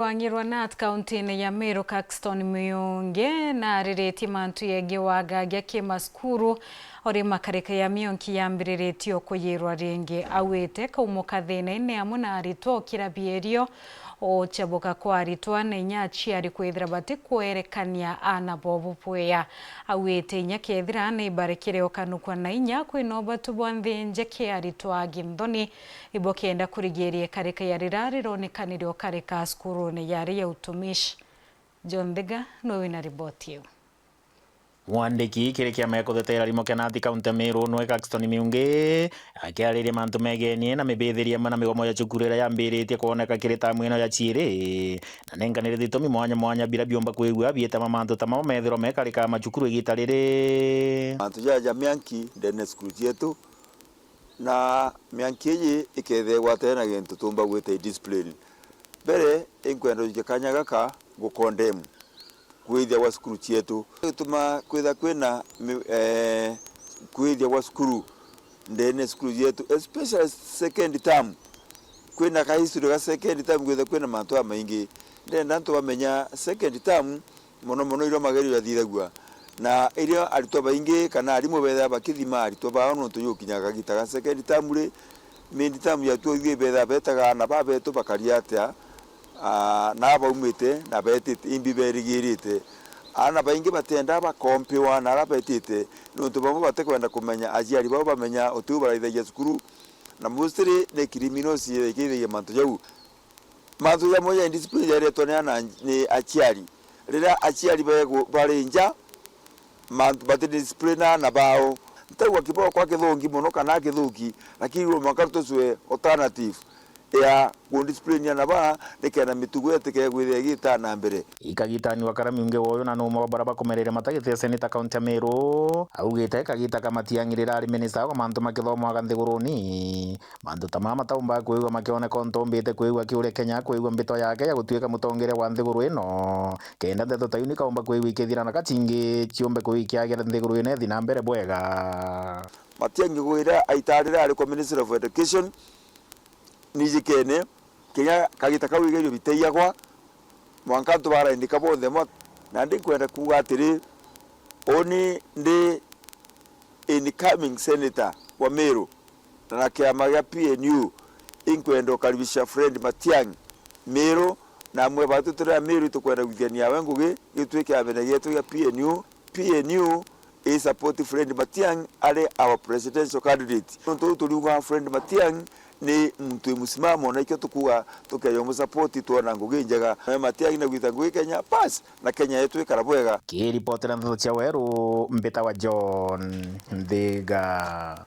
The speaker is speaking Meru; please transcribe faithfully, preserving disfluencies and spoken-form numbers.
Wang'irwa Nat kaunti-ini ya Meru, Caxton Miungi, naariritie mantu yegii wagagia kimasukuru, o ri makarika ya mionki yambiriritie o kuyirwa ringi. Augite kaumuka thina-ini amwe na aritwa ukira bierio, uchebuka kwa aritwa na inya aciari kwithira batikwerekania aana boo bubwea. Augite inya kethira aana ibarekire ukanukwa na inya kwina ubatu bwa nthi nje ki aritwa agi nthoni, ibo kenda kurigiria ikarika ya rira rironekanire ukarika cukurune yari ya utumishi. John Thiga niwe wina riboti iu. Mwandiki kiri kiama gia kutheteera arimo kia Nat kaunti ya Meru nwe Caxton Miungi akiariria mantu megenie na mibithirie amwe na migomo ya cukuru iria yambiritie kwoneka kiri tamu ino ya ciiri, na nenkanire thitumi mwanya mwanya bira biumba kwigua biitama mantu ta mamo methirwa mekarika macukuru igita riri. Mantu jaja mianki ndene cukuru cietu, na mianki iji ikethia igwatene na gintu tumba gwita discipline. Mbere, inkwenda ujukia kanya gaka ngu condemn kwithia gwa cukuru cietu. Gituma kwitha kwina mi-, eh, kwithia gwa cukuru ndene cukuru cietu, especially second term. Kwina ka history ga second term, kwitha kwina mantu jamaingi. Ndenda antu bamenya second term, mono mono irio magerio jathithagua. Na irio aritwa baingi kana arimu bethaga bakithima aritwa bao nontu jukinyaga kagita ga second term ri, mid term yatuo ithui bethaga betaga aana babetu bakaria atia, aa, na baumite na betite, imbi berigirite. Aana baingi batiendaa bakompiwa na ara betite, nontu bamwe batikwenda kumenya aciari bao bamenya utiu baraithagia cukuru, na mostly ni criminals ikithagia mantu jau. Mantu jamwe ja indiscipline jaretwa ni ana, ni aciari. Riria aciari begu-, bari nja, mantu batidiscipline ana bao. Ntauga kiboko kwa kithongi mono kana kithuki, lakini no mwanka tucwe alternative ya kundiscipline ana baa, nikenda mitugo itike gwithia igita na mbere. Ikagitani wa Karamingi woyo na numwe wa bara bakumerere matagite seneta kaunti ya Meru, augite kagita ka Matiang'i rira ari minista wa mantu ma kithomo aga nthiguruni, mantu ta mama mataumbaga kwigua makioneka untu umbite kwigua akiuria Kenya kwigua mbito yake ya gutuika mutongeria wa nthiguru ino, kenda ndeto ta iu nikaumba kwigua ikithira na kacingi ciumbe kwigua ikiagira nthiguru ino ithi na mbere bwega. Matiang'i gwira aitarire ari kwa Ministry of Education, nijikene, kinya kagita kau igerio biteiagwa, mwanka antu baraindika bonthe mwa-, na ndi nkwenda kuuga atiri, uni ndi incoming senator wa Meru, na na kiama gia P N U, inkwenda ukaribisha friend Matiang'i Meru, na amwe batu turi a Meru itukwenda gwithania nawe ngugi, gitwike amene gietu gia P N U. P N U i support friend Matiang'i ari our presidential candidate. Nontu uu turiuga friend Matiang'i ni muntu wi musimamo, na ikio tukuuga tukeja umusupport, twona ngugi njega. Nawe Matiang'i na gwita ngugi Kenya, bas, na Kenya yetu ikara bwega. Kiripotera ndeto cia Weru, mbitawa John Nthiga.